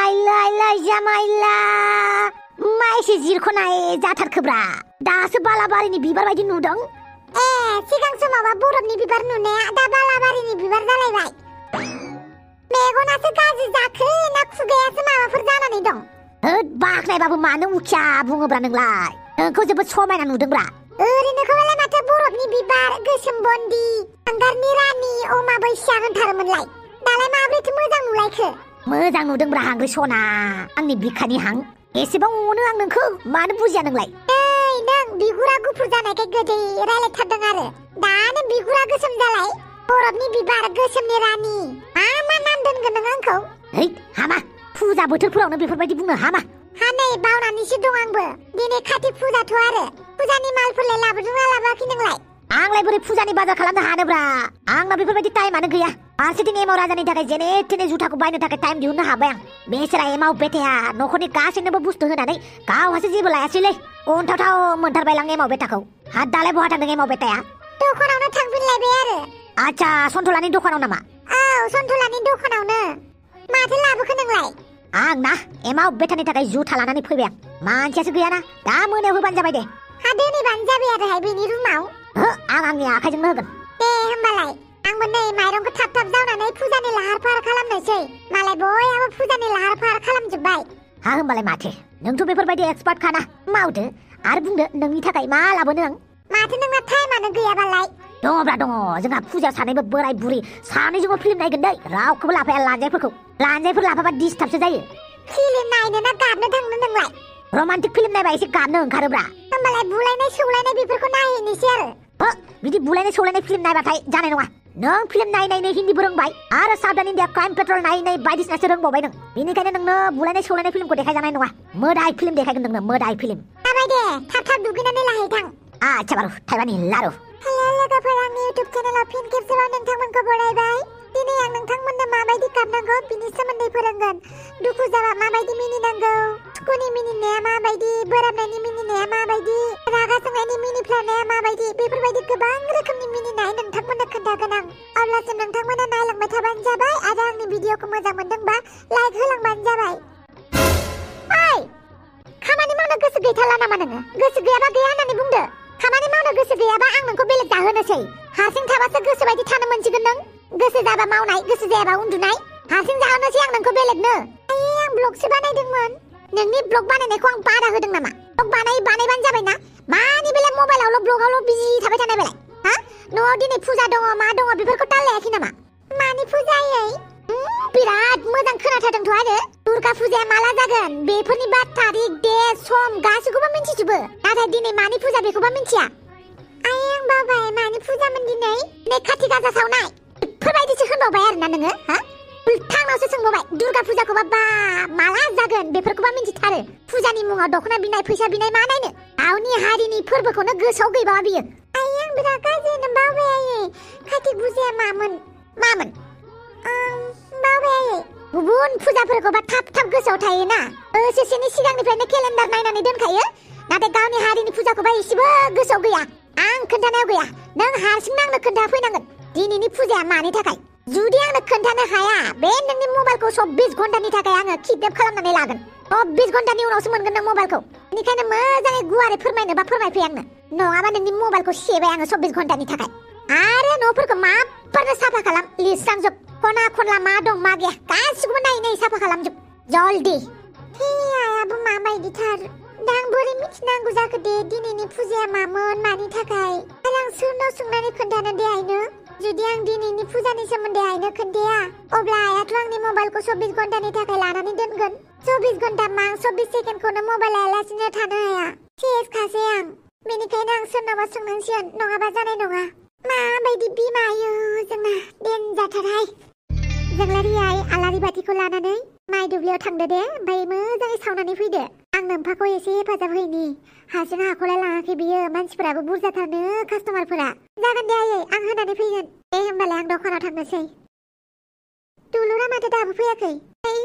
लाय जामाइला मा एसे जिरख'नाय जाथारखोब्रा दासो बालाबारिनि बिबार बायदि नुदों सिगां समावबा बरफनि बिबार नुनाया दा बालाबारिनि बिबार जालायबाय मेगनासो गाज्रि जाखो ना खुगायासो माबाफोर जानानै दं होद बाख्नायबाबो मानो उखिया बुङोब्रा नोंलाय नोंखौ जोबोद समायना नुदोंब्रा ओरैनोखौलाय माथो बरफनि बिबार गोसोम बन्दी हांगारनि रानि अमाबैसा होनथारोमोनलाय दालाय माब्रैथो मोजां नुलायखो मोजां नुदोंब्रा हांग्रि सना आंनि बिखानि हां एसेबां अनो आं नोंखौ मानो बुजिया नोंलाय नों बिगुरा गुफुर जानायखाय गोदै रायलायथारदों आरो दानो बिगुरा गोसोम जालाय बरफनि बिबार गोसोमनि रानि मा नाम दोनगोन नों आंखौ है हामा फुजा बोथोरफोरावनो बेफोरबायदि बुंनो हामा नै बावनानैसो दं आंबो दिनै खाथि फुजाथ' आरो फुजानि मालफोरलाय लाबोदोंना लाबोआखै नोंलाय आंलाय बोरै फुजानि बाजार खालामनो हानोब्रा आंना बेफोरबायदि टाइमानो गैया फारसेथिं एमाव राजानि थाखाय जेने थेने जुथाखौ बायनो थाखाय टाइम दिहुननो हाबाय आं बेसोरा एमाव बेथाया न'खरनि गासैनोबो बुस्थु होनानै गावहासो जेबो लायासैलै अनथावथाव मोनथारबाय लां एमाव बेथाखौ दालाय बहा थांदों एमाव बेथाया दखानावनो थांफिनलायबाय आरो आच्छा सन्थलानि दखानाव नामा औ सन्थलानि दखानावनो माथो लाबोखो नोंलाय आं ना एमाव बेथानि थाखाय जुथा लानानै फैबाय आं मानसियासो गैयाना दा मोनायाव होबानो जाबाय दे दोनैबानो जाबाय आरोहाय बेनि रुमाव आं आंनि आखाइजोंनो होगोन दे होमबालाय आंबो नै माइरंखौ थाब थाब जावनानै फुजानि लाहार फाहार खालामनोसै मालाय बयहाबो फुजानि लाहार फाहार खालामजोब्बाय होमबालाय माथो नोंथ' बेफोरबायदि एक्सपार्ट खाना मावदो आरो बुंदो नोंनि थाखाय मा लाबोनो आं माथो नोंना टाइमानो गैयाबालाय दङब्रा दङ जोंहा फुजायाव सानैबो बोराय बुरि सानैजोंबो फिल्म नायगोन दै रावखौबो लाफाया लानजायफोर लाफाबा डिस्टार्बसो जायो फिल्म नायनो ना गाबनो थांनो नोंलाय रमान्टिक फिल्म नायबा एसे गाबनो ओंखारोब्रा होमबालाय बुलायनाय सौलायनाय बेफोरखौ नायहैनोसै आरो बिदि बुलायनाय सौलायनाय फिल्म नायबाथाय जानाय नङा नों फिल्म नायनायनो हिन्दीबो रोंबाय आरो साउथ इन्डिया क्राइम पेट्रल नायनाय बायदिसिनासो रोंबावबाय नों बेनिखायनो नोंनो बुलायनाय सौलायनाय फिल्मखौ देखायजानाय नङा मोदाय फिल्म देखायगोन नोंनो मोदाय फिल्म जाबाय दे थाब थाब दुगैनानै लाहै थां आच्छा बारु थाइबानि लारु हेलो लोगोफोर आंनि इउटिउब चेनेलाव फिन खेबसेबाव नोंथांमोनखौ बरायबाय दिनै आं नोंथांमोननो माबायदि गाबनांगौ बिनि सोमोन्दै फोरोंगोन दुखु जाबा माबायदि मिनिनांगौ सुखुनि मिनिनाया माबायदि बोराबनायनि मिनिनाया माबायदि रागा जोंनायनि मिनिफ्लानाया माबायदि बेफोरबायदि गोबां रोखोमनि मिनिनाय नोंथांमोननो खोन्थागोन आं अब्लासिम नोंथांमोना नायलांबाय थाबानो जाबाय आरो आंनि भिडिअखौ मोजां मोनदोंबा लाइक होलांबानो जाबाय खामानि मावनो गोसो गैथारला नामा नोङो गोसो गैयाबा गैया होननानै बुंदो खामानि मावनो गोसो गैयाबा आं नोंखौ बेलेग जाहोनोसै हारसिं थाबासो गोसो बायदि थानो मोनसिगोन नों गोसो जाबा मावनाय गोसो जायाबा उन्दुनाय हारसिं जाहोनोसै आं नोंखौ बेलेगनो आं ब्लगसो बानायदोंमोन नोंनि ब्लग बानायनायखौ आं बादा होदों नामा ब्लग बानायबानो जाबायना मानि बेलाय मबाइलावल' ब्लगावल' बिजि थाबाय थानाय बेलाय न'आव दिनै फुजा दङ मा दङ बेफोरखौ ताल लायाखै नामा मानि फुजायै बिराद मोजां खोनाथारदोंथ' आरो दुर्गा फुजाया माला जागोन बेफोरनि थारिख डेट सम गासैखौबो मिन्थिजोबो नाथाय दिनै मानि फुजा बेखौबा मिन्थिया आं बाबाय मानि फुजामोन दिनै खाथि गासा सावनाय बेफोरबायदिसो होनबावबाय आरोना नोङो उल्थांनावसो सोंबावबाय दुर्गा फुजाखौबा माला जागोन बेफोरखौबा मिन्थिथारो फुजानि मुङाव दख'ना बिनाय फैसा बिनाय मा नायनो गावनि हारिनि फोरबोखौनो गोसोआव गैबावा बियो आं बिराद गाज्रिनो बावबाय खाथि फुजाया मामोन बावबाय गुबुन फुजाफोरखौबा थाब थाब गोसोआव थायोना बोसोरसेनि सिगांनिफ्रायनो केलेन्डार नायनानै दोनखायो नाथाय गावनि हारिनि फुजाखौबा एसेबो गोसोआव गैया आं खोन्थानायाव गैया नों हारसिंनो आंनो खोन्थाफैनांगोन दिनैनि फुजाया मानि थाखाय जुदि आंनो खोन्थानो हाया बे नोंनि मबाइलखौ 24 घन्टानि थाखाय आङो किडनेप खालामनानै लागोन 24 घन्टानि उनावसो मोनगोन नों मबाइलखौ बेनिखायनो मोजाङै गुवारै फोरमायनोबा फोरमायफै आंनो नङाबा नोंनि मबाइलखौ सेबाय आङो 24 घन्टानि थाखाय आरो न'फोरखौ माफोरनो साफा खालाम लिरस्रांजोब खना खनला मा दं मा गैया गासिखौबो नायै साफा खालामजोब जल्दी आयाबो माबायदिथार दा आं बोरै मिथिनांगौ जाखो दे दिनैनि फुजाया मामोन मानि थाखाय आरो आं सोरनाव सोंनानै खोन्थानो दे आइनो जुदि आं दिनैनि फुजानि सोमोन्दै आइनो खोन्थाया अब्ला आयाथ' आंनि मबाइलखौ 24 घन्टानि थाखाय लानानै दोनगोन 24 घन्टा मा 24 सेकेन्डखौनो मबाइल लायालासिनो थानो हाया सेस खासै आं बेनिखायनो आं सोरनावबा सोंनांसिगोन नङाबा जानाय नङा माबायदि बिमा आयु जोंना देनजारथारहाय जोंलारि आइ आलारि बाथिखौ लानानै माइ दुब्लियाव थांदो दे ओमफ्राय मोजाङै सावनानै फैदो आं नोम्फाखौ एसे हेफाजाब होयनि हारसिं हाखौलाय लाङाखै बियो मानसिफोराबो बुरजाथारनो कास्टमारफोरा जागोन दे आयै आं होनानै फैगोन दे होमबालाय आं दखानाव थांनोसै दुलुरा माथो दाबो फैयाखै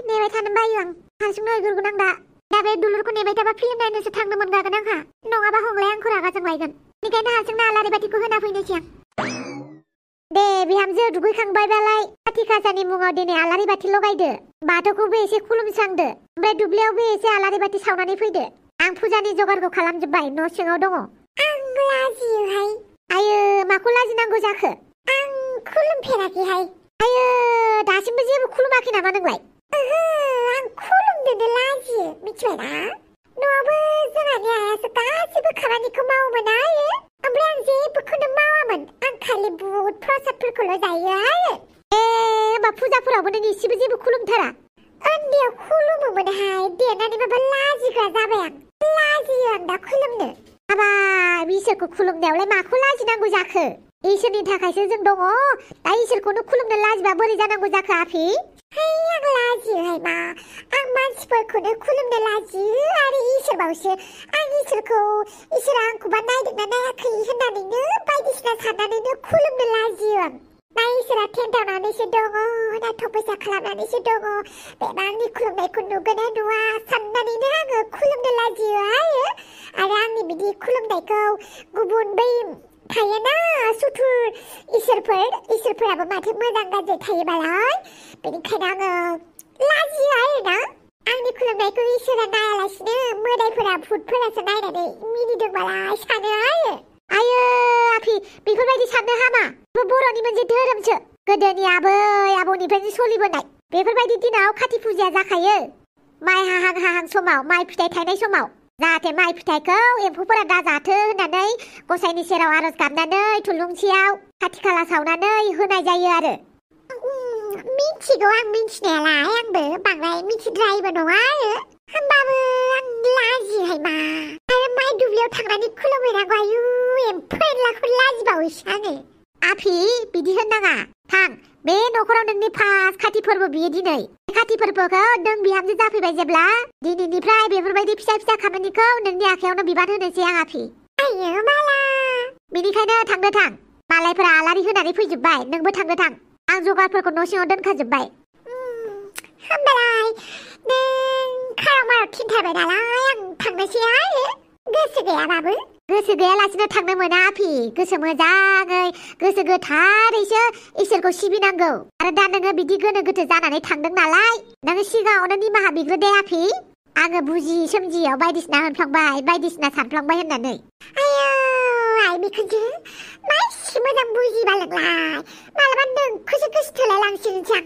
नेबाय थानो बायो आं हारसिंनो हैग्रोगोन आं दा बे दुलुरखौ नेबाय थाबा फिल्म नायनोसो थांनो मोनगागोन आंहा नङाबा हंलाय आंखौ रागा जोंलायगोन बेनिखायनो हारसिंनो आलारि बाथिखौ होना फैनोसै आं दे बिहामजो दुगैखांबायबालाय खाथि खासानि मुङाव दिनै आलारि बाथि लगायदो बाथौखौबो एसे खुलुमस्रांदो ओमफ्राय दुब्लियावबो एसे आलारि बाथि सावनानै फैदो आं फुजानि जगारखौ खालामजोब्बाय न' सिङाव दङ आं लाजियोहाय आयो माखौ लाजिनांगौ जाखो आं खुलुमफेराखैहाय आयो दासिमबो जेबो खुलुमाखै नामा नोंलाय ओहो आं खुलुमनोनो लाजियो मिथिबायना न'आवबो जोंहानि आइयासो गासिबो खामानिखौ मावोमोन आरो ओमफ्राय आं जेबोखौनो मावामोन आं खालि बुट प्रसादफोरखौल' जायो आरो होमबा फुजाफोरावबो नों एसेबो जेबो खुलुमथारा उन्दैयाव खुलुमोमोनहाय देरनानै माबा लाजिग्रा जाबाय आं लाजियो आं दा खुलुमनो हाबाब इसोरखौ खुलुमनायावलाय माखौ लाजिनांगौ जाखो इसोरनि थाखायसो जों दङ दा इसोरखौनो खुलुमनो लाजिबा बोरै जानांगौ जाखो आफि आं लाजियोहाय मा आं मानसिफोरखौनो खुलुमनो लाजियो आरो इसोरबावसो आं इसोरा आंखौबा नायदोंना नायाखै होननानैनो बायदिसिना साननानैनो खुलुमनो लाजियो आं ना इसोरा थेन्दावनानैसो दङ ना थपस्या खालामनानैसो दङ बेबा आंनि खुलुमनायखौ नुगोन ना नुवा साननानैनो आङो खुलुमनो लाजियो आरो आंनि बिदि खुलुमनायखौ गुबुन बै थायोना सुथुर इसोरफोराबो माथो मोजां गाज्रि थायोबालाय बेनिखायनो आङो लाजियो आरोना आंनि खुलुमनायखौ इसोरा नायालासिनो मोदायफोरा भुतफोरासो नायनानै मिनिदोंबालाय सानो आयो आफि बेफोरबायदि साननो हामा बर'नि मोनसे धोरोमसो गोदोनि आबै आबौनिफ्रायनो सोलिबोनाय बेफोरबायदि दिनाव खाथि फुजाया जाखायो माइ हाहां समाव माइ फिथाइ थायनाय समाव जाहाथे माइ फिथाइखौ एम्फौफोरा दाजाथो होननानै गसाइनि सेराव आरज गाबनानै थुलुंसियाव खाथि खाला सावनानै होनाय जायो आरो मिथिगौ आं मिथिनायालाय आंबो बांद्राय मिथिद्रायबो नङा होमबाबो आं लाजियोहाय मा आरो माइ दुब्लियाव थांनानै खुलुमहैनांगौ आयु एम्फौ एनलाखौ लाजिबावोसो आङो आफि बिदि होननाङा थां बे न'खराव नोंनि फार्स्ट खाथि फोरबो बियो दिनै खाथि फोरबोखौ नों बिहामजो जाफैबाय जेब्ला दिनैनिफ्राय बेफोरबायदि फिसा खामानिखौ नोंनि आखायावनो बिबान होनोसै आं आफि आयो माला बिनिखायनो थांदो थां मालायफोरा आलारि होनानै फैजोब्बाय नोंबो थांदो थां आं जगारफोरखौ न' सिङाव दोनखाजोब्बाय होमबालाय नों खाराव माराव थिनथारबाय नालाय आं थांनोसै गोसो गैयाबाबो गोसो गैयालासिनो थांनो मोना आफि गोसो मोजाङै गोसो गोथारैसो इसोरखौ सिबिनांगौ आरो दा नोङो बिदि गोनो गोथो जानानै थांदों नालाय नोङो सिगाङावनो निमाहा बिग्रोदे आफि आङो बुजि सोमजियाव बायदिसिना होनफ्लांबाय बायदिसिना सानफ्लांबाय होननानै आयो आइ बिखुनजो मानसि मोजां बुजिबालोंलाय मालाबा नोंखौसो गोसो थोलायलांसिगोनसो आं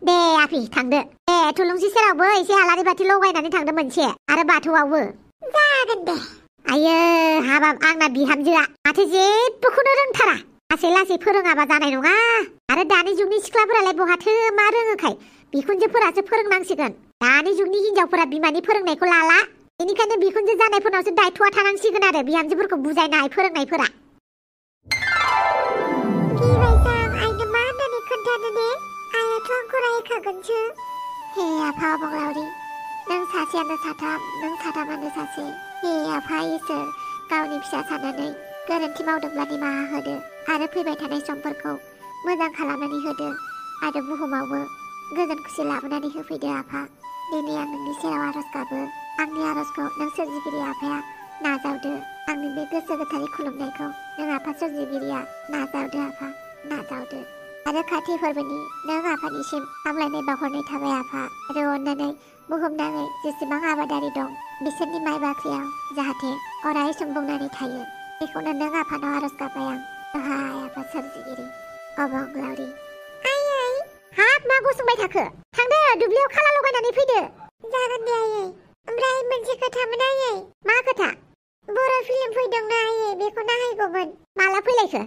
दे आफि थांदो दे थुलुंसि सेरावबो एसे आलारि बाथि लगायनानै थांदो मोनसे आरो बाथौआवबो जागोन दे आयो हाबाब आंना बिहामजोआ माथो जेबोखौनो रोंथारा लासै लासै फोरोङाबा जानाय नङा आरो दानि जुगनि सिख्लाफोरालाय बहाथो मा रोङोखाय बिखुनजोफोरासो फोरोंनांसिगोन दानि जुगनि हिनजावफोरा बिमानि फोरोंनायखौ लाला बेनिखायनो बिखुनजो जानायफोरनावसो दायथ'आ थानांसिगोन आरो बिहामजोफोरखौ बुजायनाय फोरोंनायफोरा आइनो मा होननानै खोन्थानो ने आइयाथ' आंखौ रायखागोनसो हे आफा अबंलावरि नों सासेयानो साथाम नों साथामानो सासे हे आफा इसोर गावनि फिसा साननानै गोरोन्थि मावदोंब्ला निमाहा होदो आरो फैबाय थानाय समफोरखौ मोजां खालामनानै होदो आरो बुहुमावबो गोजोन खुसि लाबोनानै होफैदो आफा दिनै आं नोंनि सेराव आरज गाबो आंनि आरजखौ नों सोरजिगिरि आफाया नाजावदो आंनि बे गोसो गोथारै खुलुमनायखौ नों आफा सोरजिगिरिया नाजावदो आफा नाजावदो आरो खाथि फोरबोनि नों आफानिसिम हामलायनाय बावहरनाय थाबाय आफा आरो अननानै बुहुमनाङै जेसेबां आबादारि दं बिसोरनि माइ बाख्रियाव जाहाथे अराय सम बुंनानै थायो बेखौनो नों आफानाव आरज गाबबाय आं दहाय आफा सोरजिगिरि अबंलावरि आयै हाब मा गसंबाय थाखो थांदो दुब्लियाव खाला लगायनानै फैदो जागोन दे आयै ओमफ्राय मोनसे खोथामोन आयै मा खोथा बर' फिल्म फैदोंना आयै बेखौ नायगौमोन माला फैलायखो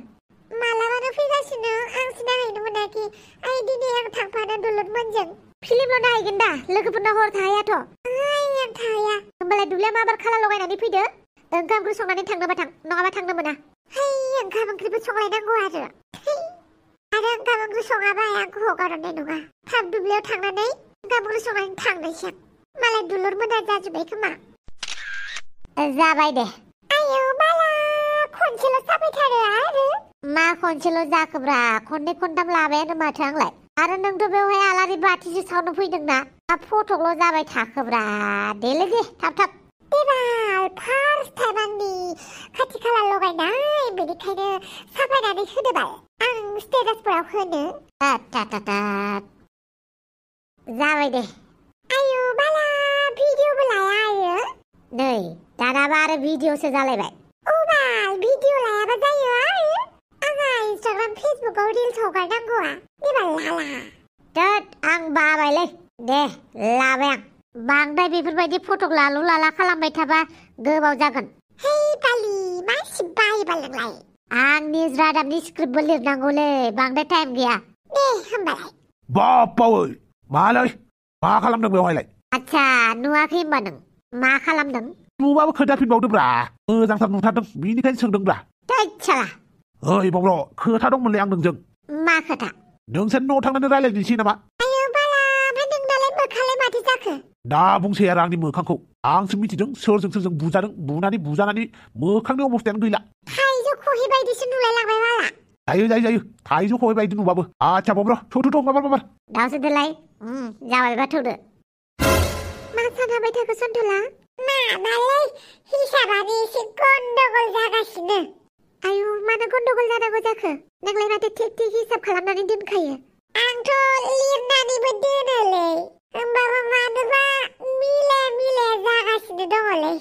मालाबानो फैगासिनो आंसो नायहैनो मोनाखै आइ दिनै आं थांफानो दुलुरमोनजों फिल्मल' नायगोन दा लोगोफोरनाव हर थायाथ' आं थाया होमबालाय दुब्लियाव माबार खाला लगायनानै फैदो ओंखाम ओंख्रि संनानै थांनोबा थां नङाबा थांनो मोना ओंखाम ओंख्रिबो संलायनांगौ आरो ओंखाम ओंख्रि सङाबा आंखौ हगारनाय नङा थाब दुब्लियाव थांनानै ओंखाम ओंख्रि संनानै थांनोसै मालाय दुलुर मोना जाजोब्बाय खोमा जाबाय दे आयौ बाला खनसेल' जाबायथारो आरो मा खनसेल' जाखोब्रा खननै खनथाम लाबायानो माथो आंलाय आरो नोंथ' बेवहाय आलारि बाथिसो सावनो फैदोंना फटकल' जाबाय थाखोब्रा देलै दे थाब थाब देबाल फार्स्ट टाइम आंनि खाथि खाला लगायनाय बेनिखायनो साफायनानै होदोबाल आं स्टेटासफोराव होनो जाबाय दे आयु बाला भिडिअबो लाया आयो नै दानाबा आरो भिडिअसो जालायबाय औ बाल भिडिअ लायाबा जायो आयो आंहा इन्स्टाग्राम फेसबुकाव रिल्स हगारनांगौआ एबार लाला दोद आं बाबायलै दे लाबाय आं बांद्राय बेफोरबायदि फटक लालु लाला खालामबाय थाबा गोबाव जागोन हे बालि मासि बायोबाल नोंलाय आं निउज रादाबनि स्क्रिप्टबो लिरनांगौलै बांद्राय टाइम गैया दे होमबालाय बापावै मालै मा खालामदों बेवहायलाय आच्छा नुवाखै होमबा नों मा खालामदों नुबाबो खोन्थाफिनबावदोब्रा मोजांथार नुथारदों बिनिखायनो सोंदोंब्रा थैद साला ओइ बंल' खोथा दंमोनलै आं नोंजों मा खोथा नोंसोर न'आव थांनानै रायलायनोसै नामा आयु बाला ओमफ्राय नोंनालाय मोखांलाय माथो जाखो दा बुंसै आरो आंनि मोखांखौ आंसो मिथिदों सोरजों सोरजों बुजादों बुजानानै मोखांनि अबस्थायानो गैला थाइजौ खहे बायदिसो नुलायलांबाय बाला जायो थाइजौ खबाय बायदि नुबाबो आच्छा बंल' थौ माबार दावसो दोलाय जाबायबा थौदो मा सानहाबाय थाखो सन्थला माबालै हिसाबानो एसे गन्डगल जागासिनो आयु मानो गन्डगल जानांगौ जाखो नोंलाय माथो थिक हिसाब खालामनानै दोनखायो आंथ' लिरनानैबो दोनोलै होमबाबो मानोबा मिलाया जागासिनो दङलै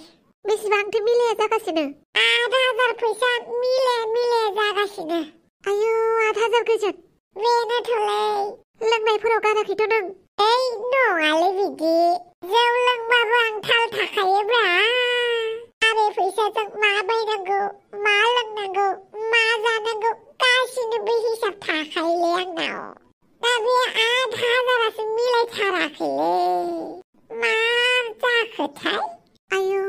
बेसेबांथो मिलाया जागासिनो 8,000 फैसा मिलाया जागासिनो आयु 8,000 गोजोन बेनोथ'लै लोंनायफोराव गाराखैथ' नों ओइ नङालै बिदि जौ लोंबाबो आं थाल थाखायोब्रा आरो फैसाजों मा बायनांगौ मा लोंनांगौ मा जानांगौ गासिनोबो हिसाब थाखायोलै आंनाव दा बे 8,000आसो मिलायथाराखैलै मा जाखोथाय आयु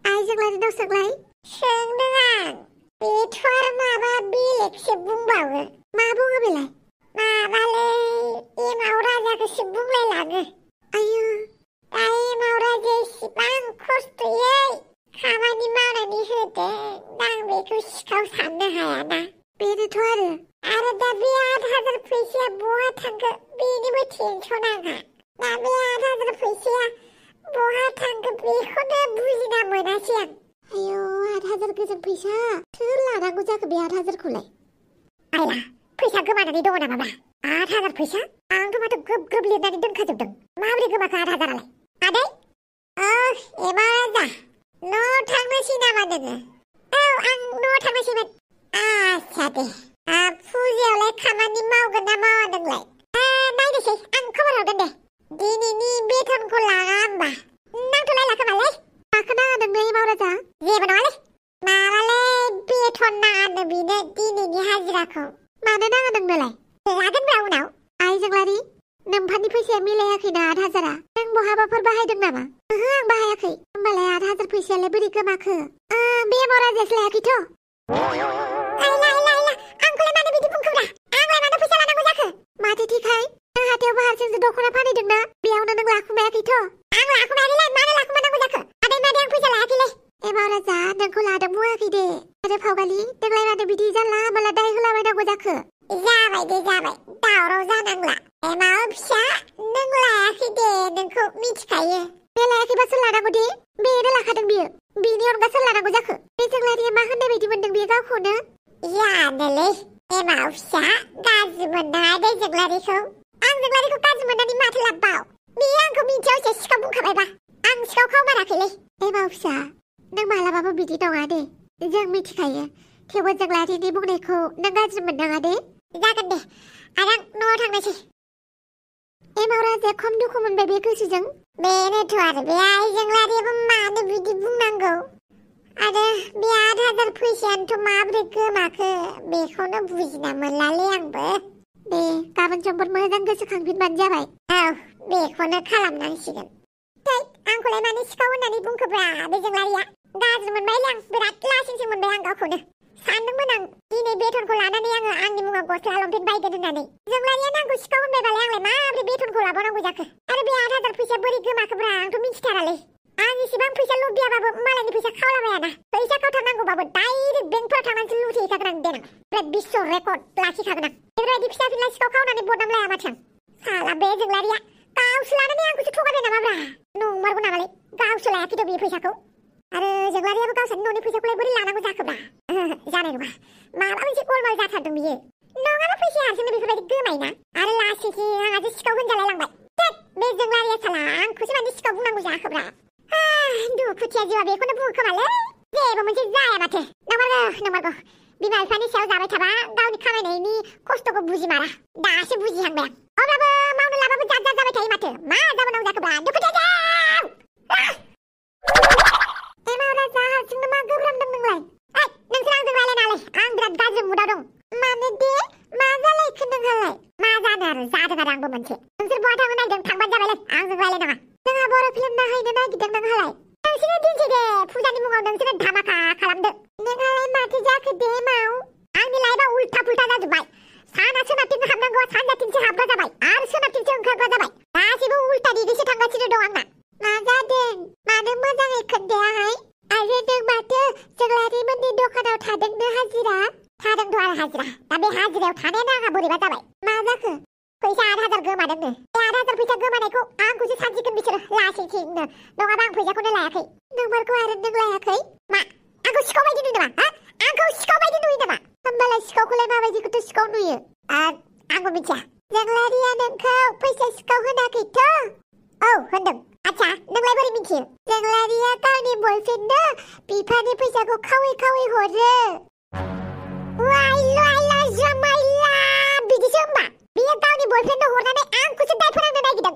आइजोंलायनाव सोंलाय सोंदों आं बेथ' आरो माबा बेलेगसो बुंबावो मा बुङो बेलाय माबालै एमाव राजाखौसो बुंलायलाङो आयु दा एमाव राजाया इसिबां खस्थ'यै खामानि मावनानै होदों दा आं बेखौ सिखाव साननो हायाना बेनोथ' आरो दा बे 8,000 फैसाया बहा थांखो बेनिबो टेनसन आंहा दा बे 8,000 फैसाया बहा थांखो बेखौनो बुजिना मोनासै आं आयु 8,000 गोजोन फैसा सोर लानांगौ जाखो बे 8,000खौलाय आइला फैसा गोमानानै दङ नामाब्रा 8,000 फैसा आंथ' माथो ग्रोब लिरनानै दोनखाजोबदों माबोरै गोमाखो 8,000आलाय आदै एमाव राजा न' थांनोसै नामा नोङो औ आं न' थांनोसैमोन आच्छा दे फुजायावलाय खामानि मावगोन ना मावा नोंलाय नायनोसै आं खबर हरगोन दे दिनैनि बेथनखौ लाङा होमबा नांथ'लायला खोमालै माखौ नाङा नोंनो एमाव राजा जेबो नङालै माबालै बेथन नाङानो बिनो दिनैनि हाजिराखौ मानो नाङा नोंनोलाय लागोनब्रा उनाव आइजोंलारि नोम्फानि फैसाया मिलायाखैना 8,000आ नों बहाबाफोर बाहायदों नामा ओहो आं बाहायाखै होमबालाय 8,000 फैसायालाय बोरै गोमाखो बे एमाव राजायासो लायाखैथ' आंखौलाय मानो बिदि बुंखोब्रा आंलाय मानो फैसा लानांगौ जाखो माथो थिखाय नों हाथायावबो हारसिंसो दख'ना फानहैदोंना बेयावनो नों लाखुमायाखैथ' आं लाखुमायाखैलै मानो लाखुमानांगौ जाखो आदै मादै आं फैसा लायाखैलै एमाव राजा नोंखौ लादों बुङाखै दे आरो फावगालि नोंलाय मानो बिदि जानला मोनला दाय होलाबायनांगौ जाखो जाबाय दावराव जानांला एमाव फिसा नों लायाखै दे नोंखौ मिथिखायो बे लायाखैबा सोर लानांगौ दे बेनो लाखादों बियो बिनि अनगा सोर लानांगौ जाखो बे जोंलारिया मा होननाय बायदि मोनदों बियो गावखौनो जानोलै एमाव फिसा गाज्रि मोननाङा दे जोंलारिखौ आं जोंलारिखौ गाज्रि मोननानै माथो लाबबाव बियो आंखौ मिथियावसो सिखाव बुंखाबायबा आं सिखाव खावमाराखैलै एमाव फिसा नों मालाबाबो बिदि नङा दे जों मिथिखायो थेवबो जोंलारिनि बुंनायखौ नों गाज्रि मोननाङा दे जागोन दे आरो आं न'आव थांनोसै एमाव राजाया खम दुखु मोनबाय बे गोसोजों बेनोथ' आरो बे आइजोंलारियाबो मानो बिदि बुंनांगौ आरो बे 8,000 फैसायानोथ' माबोरै गोमाखो बेखौनो बुजिना मोनलालै आंबो दे गाबोन समफोर मोजां गोसोखांफिनबानो जाबाय औ बेखौनो खालामनांसिगोन आंखौलाय मानो सिखाव होननानै बुंखोब्रा बे जोंलारिया गाज्रि मोनबायलै आं बिराद लासिंसिं मोनबाय आं गावखौनो सानदोंमोन आं दिनै बेथनखौ लानानै आङो आंनि मुङाव गस्ला लंपेन्ट बायगोन होननानै जोंलारियानो आंखौ सिखाव होनबायबालाय आंलाय माबोरै बेथनखौ लाबावनांगौ जाखो आरो बे 8,000 फैसाया बोरै गोमाखोब्रा आंथ' मिथिथारालै आं इसेबां फैसा लुबैयाबाबो मालायनि फैसा खावलाबायाना फैसा खावथारनांगौबाबो डाइरेक्ट बेंकफोराव थांनानैसो लुथेहैखागोन आं देनां बिराद बिस्व रेकर्ड लाखिखागोन आं बेफोरबायदि फिसा फिला सिखाव खावनानै बदनाम लाया माथो आं साला बे जोंलारिया गावसो लानानै आंखौसो थगायबाय नामाब्रा नंमारगौ नामालै गावसो लायाखैथ' बे फैसाखौ आरो जोंलारियाबो गावसोरनि न'नि फैसाखौलाय बोरै लानांगौ जाखोब्रा जानाय नङा माबा मोनसे गलमाल जाथारदों बियो नङाबा फैसाया हारसिंनो बेफोरबायदि गोमायोना आरो लासैसो आंहासो सिखाव होनजालाय लांबाय बे जोंलारिया साला आंखौसो माने सिखाव बुंनांगौ जाखोब्रा दुखुथिया जिउआ बेखौनो बुङो खोमालै जेबो मोनसे जाया माथो नंमारगौ बिमा बिफानि सायाव जाबाय थाबा गावनि खामायनायनि खस्थ'खौ बुजिमारा दासो बुजिहांबाय आं अब्लाबो मावनो लाबाबो जाद जाबाय थायो माथो मा जाबावनांगौ जाखोब्रा दुखुथिया एमाव राजा हारसिंनो मा गोब्रामदों नोंलाय नोंसोर आंजों रायलायनालाय आं बिराद गाज्रि मुदाव दं मानो दे मा जालायखो नोंहालाय मा जानो आरो जादों आरो आंबो मोनसे नोंसोर बहा थांनो नागिरदों थांबानो जाबायलै आंजों रायलायनाङा जोंहा बर' फिल्म नायहैनो नागिरदों नोंहालाय नोंसोरो दिन्थि दे फुजानि मुङाव नोंसोरो धामाका खालामदो नोंहालाय माथो जाखो दे माव आंनि लाइफआ उल्था पुल्था जाजोब्बाय साना सोनाबथिं हाबनांगौआ सानजाथिंसो हाबग्रा जाबाय आरो सोनाबथिंसो ओंखारग्रा जाबाय गासिबो उल्था दिगैसो थांगासिनो दं आंना मा जादों मानो मोजाङै खोन्थायाहाय आरो नों माथो जोंलारिमोननि दखानाव थादोंनो हाजिरा थादोंथ' आरो हाजिरा दा बे हाजिरायाव थानायानो आंहा बोरैबा जाबाय मा जाखो फैसा 8,000 गोमादोंनो बे 8,000 फैसा गोमानायखौ आंखौसो सानसिगोन बिसोरो लासैनो नङाबा आं फैसाखौनो लायाखै नोंमारगौ आरो नों लायाखै मा आंखौ सिखाव बायदि नुयो नामा आंखौ सिखाव बायदि नुयो नामा होमबालाय सिखावखौलाय माबायदिखौथ' सिखाव नुयो आंबो मिथिया जोंलारिया नोंखौ फैसा सिखाव होनाखैथ' औ होनदों आच्छा नोंलाय बोरै मिथियो जोंलारिया गावनि बयफ्रेन्डनो बिफानि फैसाखौ खावै हरो वाइला जमाइला बिदिसो होमबा बियो गावनि बयफ्रेन्डनो हरनानै आंखौसो दाय फोनांनो नागिरदों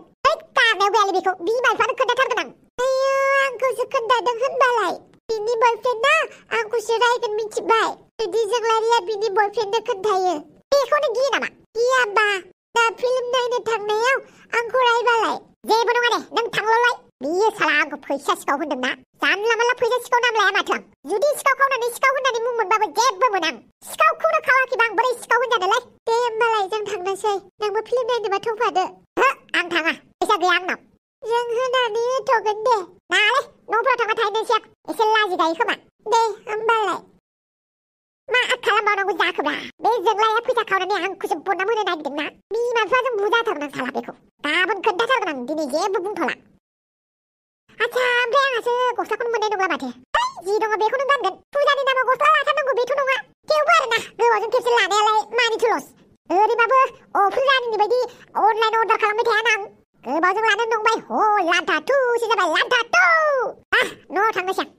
गारनायाव गैयालै बेखौ बिमा बिफानो खोन्थाथारगोन आं आयौ आंखौसो खोन्थादों होनबालाय बिनि बयफ्रेन्डआ आंखौसो रायगोन मिथिबाय जुदि जोंलारिया बिनि बयफ्रेन्डनो खोन्थायो बेखौनो गियो नामा गियाबा दा फिल्म नायनो थांनायाव आंखौ रायबालाय जेबो नङा दे नों थांल'लाय बियो साला आंखौ फैसा सिखाव होनदोंना जानला मानला फैसा सिखाव नाम लाया माथो आं जुदि सिखाव खावनानै सिखाव होननानै मुं मोनबाबो जेबो मोना आं सिखावखौनो खावाखैबा आं बोरै सिखाव होनजानोलाय दे होमबालाय जों थांनोसै नोंबो फिल्म नायनोबा थौफादो आं थाङा फैसा गैया आंनाव जों होनानै होथ'गोन दे नालाय न'फ्राव थांबा थाहैनोसै आं एसे लाजि गायो खोमा दे होमबालाय मा खालामबावनांगौ जाखोब्रा बे जोंलाया फैसा खावनानै आंखौसो बदनाम होनो नागिरदोंना बिमा बिफाजों बुजाथारगोन आं साला बेखौ गाबोन खोन्थाथारगोन आं दिनै जेबो बुंथ'ला आच्छा ओमफ्राय आंहासो गस्लाखौनो मोननाय नंला माथो जि दङ बेखौनो गानगोन फुजानि नामाव गस्ला लाथारनांगौ बेथ' नङा थेवबो आरोना गोबावजों खेबसे लानायालाय मानिथो लस ओरैबाबो फुजानि बायदि अनलाइन अर्डार खालामबाय थायाना आं गोबावजों लानो नंबाय लान्था थुसो जाबाय लान्था थु न'आव थांनोसै आं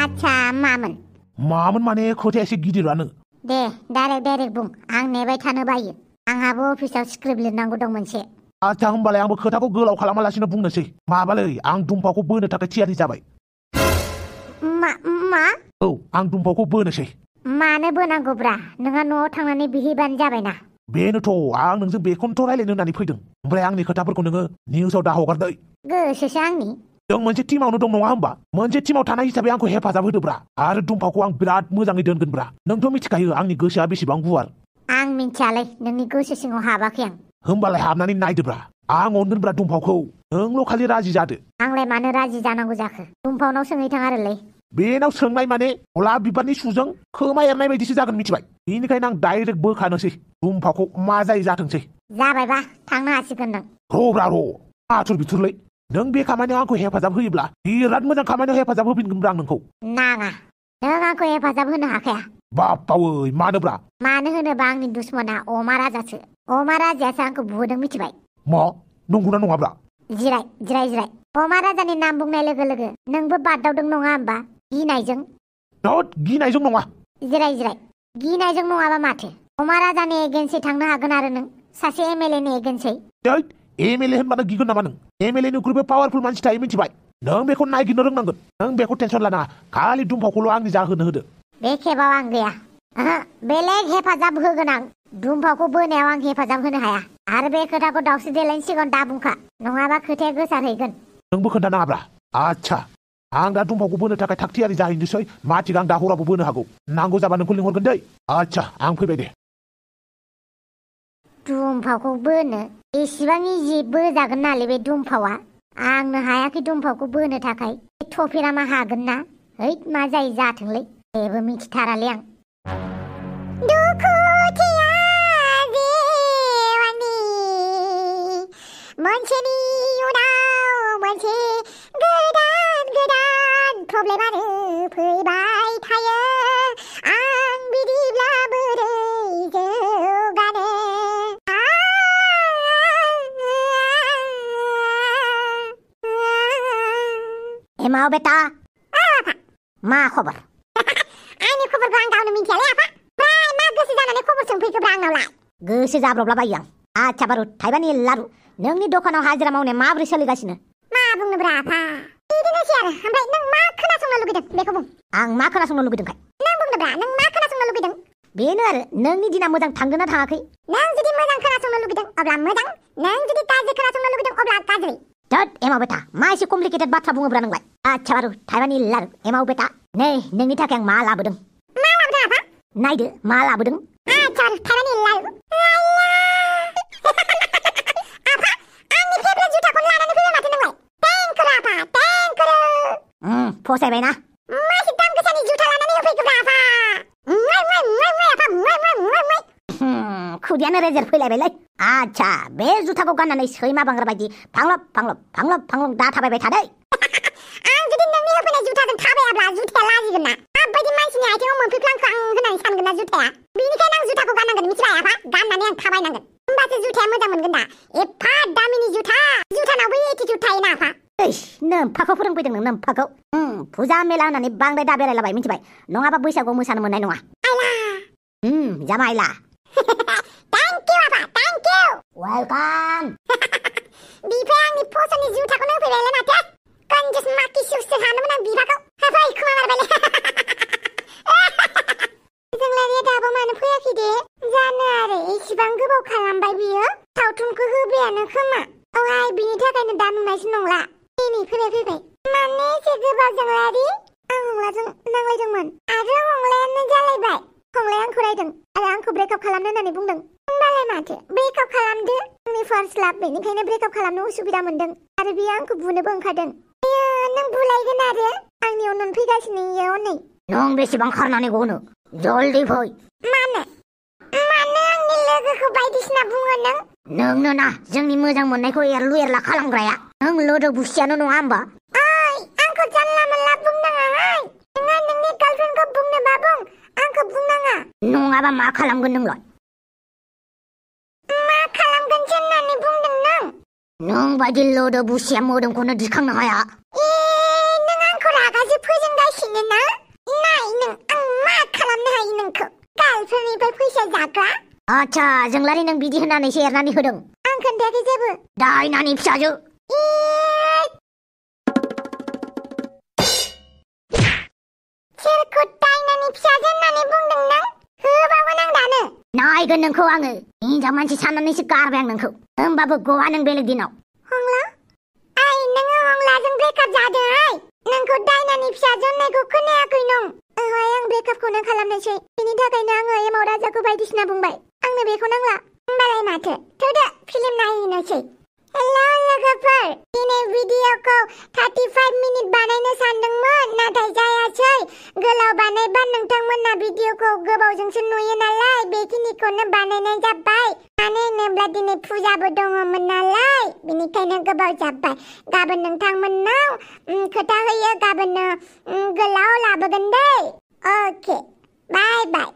आच्छा मामोन माने खोथाया एसे गिदिरानो दे डाइरेक्ट बुं आं नेबाय थानो बायो आंहाबो अफिसाव स्क्रिप्ट लिरनांगौ दं मोनसे आच्छा होमबालाय आंबो खोथाखौ गोलाव खालामालासिनो बुंनोसै माबालै आं दुम्फावखौ बोनो थाखाय थियारि जाबाय मा औ आं दुम्फावखौ बोनोसै मानो बोनांगौब्रा नोंहा न'आव थांनानै बिहैबानो जाबायना बेनोथ' आं नोंजों बेखौनोथ' रायलायनो होननानै फैदों ओमफ्राय आंनि खोथाफोरखौ नोङो निउसाव दा हगारदै गोसोसो आंनि जों मोनसे टिमावनो दं नङा होमबा मोनसे टिमाव थानाय हिसाबै आंखौ हेफाजाब होदोब्रा आरो दुम्फावखौ आं बिराद मोजाङै दोनगोनब्रा नोंथ' मिथिखायो आंनि गोसोआ बेसेबां गुवार आं मिथियालै नोंनि गोसो सिङाव हाबाखै आं होमबालाय हाबनानै नायदोब्रा आं अनगोनब्रा दुम्फावखौ नोंल' खालि राजि जादो आंलाय मानो राजि जानांगौ जाखो दुम्फावनाव सोंहैथां आरोलै बेनाव सोंनाय माने गलाब बिबारनि सुजों खोमा एरनाय बायदिसो जागोन मिथिबाय बेनिखायनो आं डाइरेक्ट बोखानोसै दुम्फावखौ मा जायो जाथोंसै जाबायबा थांनो हासिगोन नों र' आथुर बिथुरलै नों बे खामानियाव आंखौ हेफाजाब होयोब्ला बिराद मोजां खामानियाव हेफाजाब होफिनगोनब्रा आं नोंखौ नाङा नों आंखौ हेफाजाब होनो हाखाया बापावै मानोब्रा मानो होनोबा आंनि दुश्मना अमा राजासो अमा राजायासो आंखौ बुहोदों मिथिबाय मा नंगौना नङाब्रा जिराय अमा राजानि नाम बुंनाय लोगो लोगो नोंबो बादावदों नङा होमबा गिनायजों गिनायजों नङा जिराय गिनायजों नङाबा माथो अमा राजानि एगेन्सै थांनो हागोन आरो नों सासे एमएलए नि एगेन्सै एमएलए होनबानो गिगोन नामा नों एमएलए निख्रुइबो पावारफुल मानसि थायो मिथिबाय नों बेखौ नायगिरनो रोंनांगोन नों बेखौ टेनसन लानाङा खालि दुम्फावखौल' आंनि जाहोनो होदो बे खेबाव आं गैया बेलेग हेफाजाब होगोन आं दुम्फावखौ बोनायाव आं हेफाजाब होनो हाया आरो बे खोथाखौ दावस्रि देलायनि सिगाङाव दा बुंखा नङाबा खोथाया गोसारहैगोन नोंबो खोन्थानाङाब्रा आच्छा आं दा दुम्फावखौ बोनो थाखाय थागथियारि जाहैनोसै माथिग आं दा हरावबो बोनो हागौ नांगौ जाबा नोंखौ लिंहरगोन दै आच्छा आं फैबाय दे दुम्फावखौ बोनो एसेबां इजि बोजागोन नालै बे दुम्फावा आंनो हायाखै दुम्फावखौ बोनो थाखाय थफेरामा हागोन ना मा जायो जाथोंलै जेबो मिथिथारालै आं दुखुथिया देवानि मोनसेनि उनाव मोनसे गोदान गोदान प्रब्लेमानो फैबाय थायो आं बिदिब्ला बोरै जौगानो एमाव बेटा मा खबर आंनि खबरखौ आं गावनो मिन्थियालै आफा फ्राय मा गोसो जानानै खबर सोंफैखोब्रा आंनावलाय गोसो जाब्रबलाबायो आं आच्छा बारु थाइबानि लारु नोंनि दखानाव हाजिरा मावनाया माबोरै सोलिगासिनो मा बुंनोब्रा आफा बिदिनोसै आरो ओमफ्राय नों मा खोनासंनो लुगैदों बेखौ बुं आं मा खोनासंनो लुगैदोंखाय नों बुंनोब्रा नों मा खोनासंनो लुगैदों बेनो आरो नोंनि दिना मोजां थांदों ना थाङाखै नों जुदि मोजां खोनासंनो लुगैदों अब्ला मोजां नों जुदि गाज्रि खोनासंनो लुगैदों अब्ला गाज्रि धोत एमाव बेटा मा एसे कमप्लिकेटेड बाथ्रा बुङोब्रा नोंलाय आच्छा बारु थाइबानि लारु एमाव बेटा नै नोंनि थाखाय आं मा लाबोदों मा लाबोदों आफा नायदो मा लाबोदों आच्छा थाइबानि लारु आफा आंनि फेभरेट जुथाखौनो लानानै फैबाय माथो नोंलाय थेंक आफा थेंक फसायबायना मासे दाम गोसानि जुथा लानानै होफैखोब्रा आफा खुदियानो रेजेर फैलायबायलै आच्छा बे जुथाखौ गाननानै सैमा बांग्रा बायदि फांलब फांलब फांलब फांलब दा थाबायबाय थादै आं जुदि नोंनि होफैनाय जुथाजों थाबायाब्ला जुथाया लाजिगोन ना माबायदि मानसिनि आथिङाव मोनफैफ्लांखो आं होननानै सानगोन ना जुथाया बेनिखायनो आं जुथाखौ गाननांगोन मिथिबाय आफा गाननानै आं थाबायनांगोन होमबासो जुथाया मोजां मोनगोन दा एफा दामिनि जुथा जुथानावबो एटिट्युड थायोना आफा नोम्फाखौ फोरोंफैदों नों नोम्फाखौ फुजा मेला होननानै बांद्राय दा बेरायलाबाय मिथिबाय नङाबा बैसागुआव मोसानो मोननाय नङा जामाइला थेंक इउ आफा थेंक इउ वेलकाम बिफाया आंनि फसननि जुथाखौनो होफैबायलै माथो कन्जुस माखि सुसो हानोमोन आं बिफाखौ हाबाय खोमा मारबायलै जोंलारिया दाबो मानो फैयाखै दे जानो आरो इसिबां गोबाव खालामबाय बियो सावथुनखौ होबायानो खोमा औहाय बिनि थाखायनो दा नुनायसो नंला नै फैबाय माने एसे गोबाव जोंलारि आं हंलाजों नांलायदोंमोन आरो हंलायानो जालायबाय हंलाया आंखौ रायदों आरो आंखौ ब्रेकआप खालामनो होननानै बुंदों होमबालाय माथो ब्रेकआप खालामदो आंनि फार्स्ट लाभ बेनिखायनो ब्रेकआप खालामनो उसुबिदा मोनदों आरो बियो आंखौ बुनोबो ओंखारदों नों बुलायगोन आरो आंनियाव नोनफैगासिनो इयाव नै नों बेसेबां खारनानै गनो जल्दी फै मानो आंनि लोगोखौ बायदिसिना बुङो नोंनो ना जोंनि मोजां मोननायखौ एरलु एरला खालामग्राया नों लोदो बुसियानो नङा होमबा ओइ आंखौ जानला मोनला बुंनाङाहाय नोङो नोंनि गार्लफ्रेन्डखौ बुंनोबा बुं आंखौ बुंनाङा नङाबा मा खालामगोन नोंलाय मा खालामगोनसो होननानै बुंदों नों बायदि लोदो बुसिया मोदोमखौनो दिखांनो हाया नों आंखौ रागासो फोजोंगासिनो ना नाय नों आं मा खालामनो हायो नोंखौ गार्लफ्रेन्डनिफ्राय फैसा जाग्रा आच्छा जोंलारि नों बिदि होननानैसो एरनानै होदों आं खोन्थायाखै जेबो दायनानि फिसाजो सोरखौ दायनानि फिसाजो होननानै बुंदों नों होबावगोन आं दानो नायगोन नोंखौ आङो हिनजाव मानसि साननानैसो गारबाय आं नोंखौ होमबाबो गवा नों बेलेग दिनाव हंला नोङो हंलाजों ब्रेकआप जादों नोंखौ दायनानि फिसाजो होननायखौ खोनायाखै नों ओहाय आं ब्रेकआपखौनो खालामनोसै बेनि थाखायनो आङो एमाव राजाखौ बायदिसिना बुंबाय आंनो बेखौ नांला होमबालाय माथो थौदो फिल्म नायहैनोसै हेलौ लोगोफोर दिनै भिडिअखौ 35 मिनिट बानायनो सानदोंमोन नाथाय जायासै गोलाव बानायबा नोंथांमोना भिडिअखौ गोबावजोंसो नुयो नालाय बेखिनिखौनो बानायनाय जाबाय मानो होनोब्ला दिनै फुजाबो दङमोन नालाय बेनिखायनो गोबाव जाबाय गाबोन नोंथांमोननाव खोथा होयो गाबोननो गोलाव लाबोगोन दे अके बाय बाय